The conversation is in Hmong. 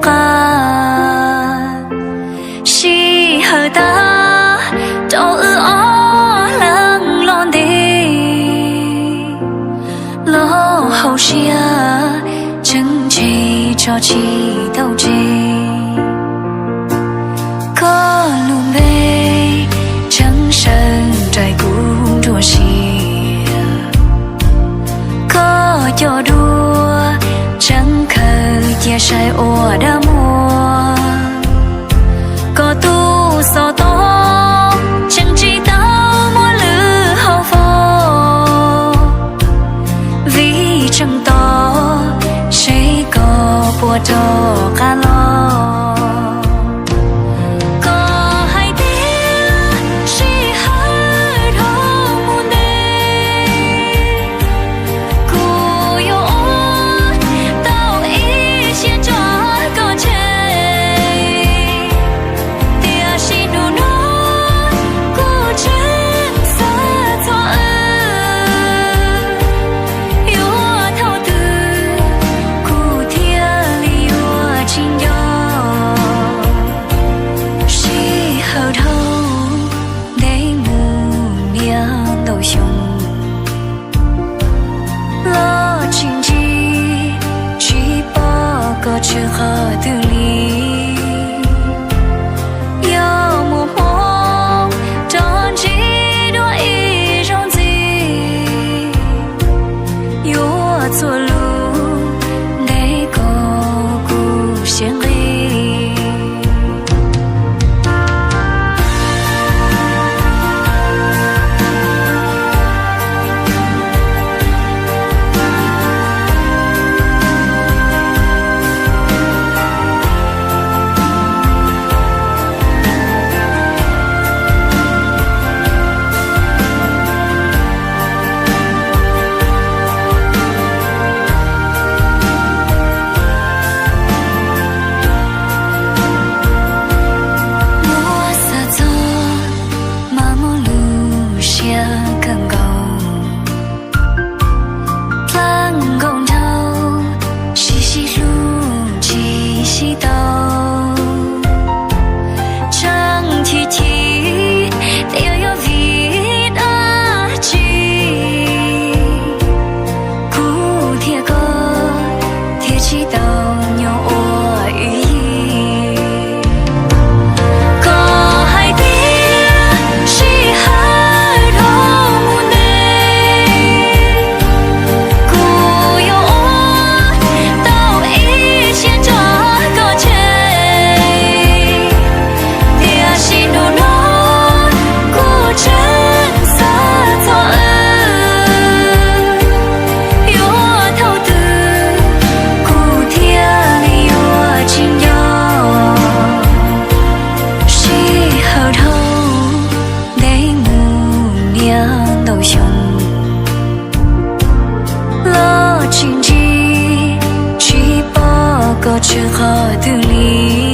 qab. Sij hawm tag rau wb ob leeg los ntev, los hauv siab tseem ntshe tso tsis tau tseg. Koj lub npe tseem sawv nraim kuv nruab siab, koj cov duab tseem khaws cia saib ua dag muag. Koj tus xov tooj tseem tsis tau muaj lwm hauv fo, vim tseem tos seb koj puas rov qab los. Koj hais tias sij hawm dhau mus ntev, kuv yuav ua tau ib siab rau koj tseg. Tiam sis hnub no kuv tseem xav txog wb, yuav thaum twg kuv thiaj li yuav tsis nco. Sij hawm dhau ntev mus niaj ntau xyoo, los tsis ntsib, tsis pom koj tshwm qhov twg li. Yog muaj hmoo rov ntsib dua ib zaug ntxiv, yuav txhua lub ntev koj kuv siab nqig. Muab xav txog mas muaj lub siab kawg nkaus, dlaab nkaus nraug, sib sib hlub ntsib sib tau. Tseem chim chim tias yog vim dab tsi kuv thiab koj thiaj tsis tau nyob ua ib yig. Koj hais tias sij hawm dhau mus ntev, kuv yuav ua tau ib siab rau koj tseg. Tiam sis hnub no kuv tseem xav txog wb, yuav thaum twg kuv thiaj li yuav tsis nco. Sij hawm dhau ntev mus niaj ntau xyoo, los tsis ntsib, tsis pom koj tshwm qhov twg li.